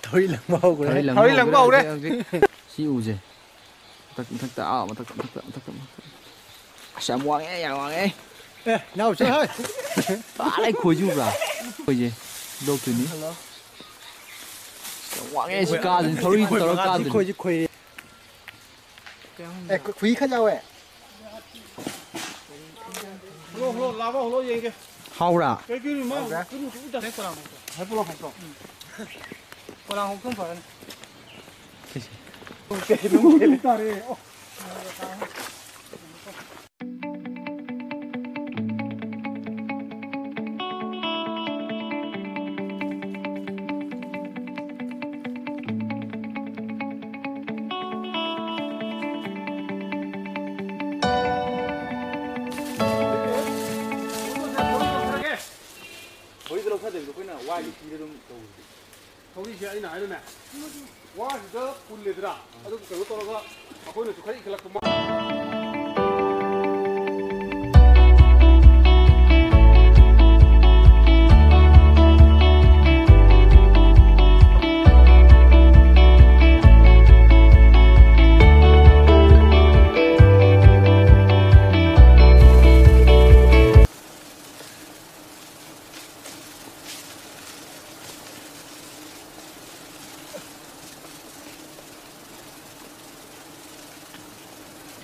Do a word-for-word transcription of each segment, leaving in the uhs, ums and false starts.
ꯊꯧꯔꯤ ꯂꯪꯕ ꯍꯧꯈ꯭ꯔꯦ꯫ ꯊꯧꯔꯤ ꯂꯪꯕ ꯊꯧꯔꯤ ꯂꯪꯕ ꯍꯧꯈ꯭ꯔꯦ ꯍꯧꯈ꯭ꯔꯦ꯫ ꯍꯧꯖꯤꯛ, ꯍꯧꯖꯤꯛ꯫ ꯁꯤ ꯎꯁꯦ꯫ ꯃꯊꯛ, ꯃꯊꯛꯇ, ꯑꯥ, ꯃꯊꯛꯇ, ꯃꯊꯛꯇ, ꯃꯊꯛꯇ, ꯃꯊꯛꯇ꯫ ꯑꯁ, ꯌꯥꯝ ꯋꯥꯡꯉꯦ, ꯌꯥꯝ ꯋꯥꯡꯉꯦ꯫ ꯑꯦ, ꯅꯥꯎ, ꯆꯠ, ꯍꯣꯏ꯫ ꯑꯥ, ꯂꯩ ꯈꯣꯏꯁꯤ ꯎꯕ꯭ꯔꯥ? ꯈꯣꯏꯁꯦ꯫ ꯂꯣꯛꯇꯣꯏꯅꯤ꯫ ꯍꯜꯂꯣ꯫ ꯌꯥꯝ ꯋꯥꯡꯉꯦ, ꯁꯤ ꯀꯥꯗꯣꯏꯅꯤ, ꯊꯧꯔꯤ ꯇꯧꯔ ꯀꯥꯗꯣꯏꯅꯤ꯫ ꯈꯣꯏꯁꯤ ꯈꯣꯏꯔꯦ꯫ ꯑꯦ, ꯈꯨ-, ꯈꯨꯏ ꯈꯔ ꯌꯥꯎꯋꯦ꯫ ꯍꯜꯂꯣ, ꯍꯜꯂꯣ, ꯂꯥꯛꯑꯣ, ꯍꯜꯂꯣ, ꯌꯦꯡꯒꯦ꯫ ꯍꯥꯎꯕ꯭ꯔꯥ? ꯀꯩ ꯀꯩꯅꯣ ꯃꯥ ꯍꯥꯎꯕ꯭ꯔꯥ? ꯀꯩꯅꯣ ꯎꯗ꯫ ꯍꯥꯏ ꯄꯣꯂꯥꯡ ꯍꯣꯛꯇꯣ꯫ ꯄꯣꯂꯥꯡ ꯍꯣꯛꯇꯣ ꯐꯔꯅꯤ꯫ ꯀꯩꯅꯣ ꯇꯥꯔꯦ꯫ ꯑꯣ꯫ ꯊꯧꯔꯤꯗ ꯂꯧꯊꯗꯕꯤꯗ ꯑꯩꯈꯣꯏꯅ ꯋꯥꯒꯤ ꯊꯤꯔ ꯑꯗꯨꯝ ꯇꯧꯕꯗꯤ꯫ ꯊꯧꯔꯤꯁꯦ ꯑꯩꯅ ꯍꯥꯏꯅꯅꯦ, ꯋꯥꯁꯤꯗ ꯄꯨꯜꯂꯦꯗꯅ, ꯑꯗꯨꯒ ꯀꯩꯅꯣ ꯇꯧꯔꯒ ꯑꯩꯈꯣꯏꯅꯁꯨ ꯈꯔ ꯏꯈꯠꯂꯛꯄ ꯃꯥ-,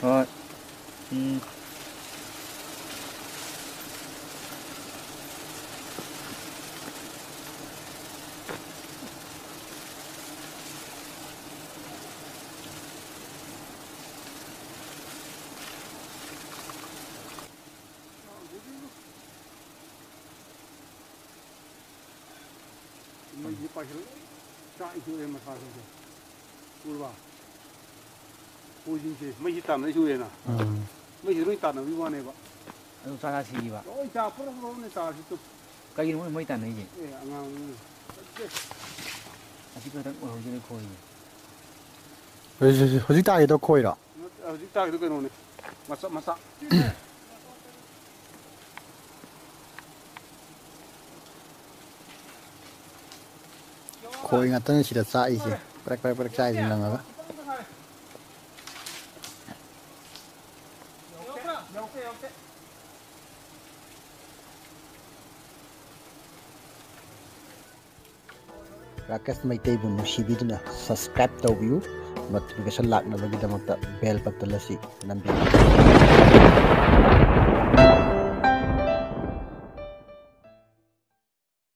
ꯍꯣꯏ꯫ ꯎꯝ꯫ ꯃꯩꯁꯤ ꯄꯥꯏꯁꯤꯜꯂ ꯆꯥꯛ ꯏꯟꯊꯣꯛꯑꯦ ꯃꯁꯥꯁꯤꯡꯁꯦ꯫ ꯎꯔꯕ? ꯈꯣꯏꯁꯤꯡꯁꯦ ꯃꯩꯁꯤ ꯇꯥꯟꯅꯔꯤꯁꯤ ꯎꯔꯦꯅ? ꯎꯝ꯫ ꯃꯩꯁꯤ ꯂꯣꯏ ꯇꯥꯟꯅꯕꯒꯤ ꯋꯥꯅꯦꯕ꯫ ꯑꯗꯨ ꯆꯥꯛ ꯆꯥ ꯁꯤꯈꯤꯕ? ꯂꯣꯏ ꯆꯥ ꯄꯨꯔꯞ ꯄꯨꯔꯞꯅꯦ ꯇꯥꯔꯤꯁꯤ ꯇꯨ꯫ ꯀꯩꯒꯤꯅꯣ ꯃꯣꯏ ꯃꯩ ꯇꯥꯟꯅꯩꯁꯦ? ꯑꯦ, ꯑꯉꯥꯡ ꯅꯠꯇꯦ꯫ ꯑꯁꯤ ꯈꯛꯇꯪ ꯑꯣꯏꯍꯧꯗꯣꯏꯅꯦ ꯈꯣꯏꯁꯦ꯫ ꯍꯧꯖꯤꯛ, ꯍꯧꯖꯤꯛ ꯇꯥꯒꯦ ꯇꯧ ꯈꯣꯏꯔꯣ? ꯅꯠꯇꯦ, ꯍꯧꯖꯤꯛ ꯇꯥꯒꯤꯗꯣ ꯀꯩꯅꯣꯅꯦ꯫ ꯃꯆꯥ, ꯃꯆꯥ꯫ ꯈꯣꯏ ꯉꯥꯛꯇꯅꯤ ꯁꯤꯗ ꯆꯥꯛꯏꯁꯦ꯫ ꯄ꯭ꯔꯦꯛ ꯄ꯭ꯔꯦꯛ ꯄ꯭ꯔꯦꯛ ꯆꯥꯛꯏꯁꯦ ꯂꯪꯉꯒ꯫ ꯔꯥꯀꯦꯁ ꯃꯩꯇꯩꯕꯨ ꯅꯨꯡꯁꯤꯕꯤꯗꯨꯅ subscribe ꯇꯧꯕꯤꯌꯨ꯫ Notification ꯂꯥꯛꯅꯕꯒꯤꯗꯃꯛꯇ bell button ꯑꯁꯤ ꯅꯝꯕꯤꯌꯨ꯫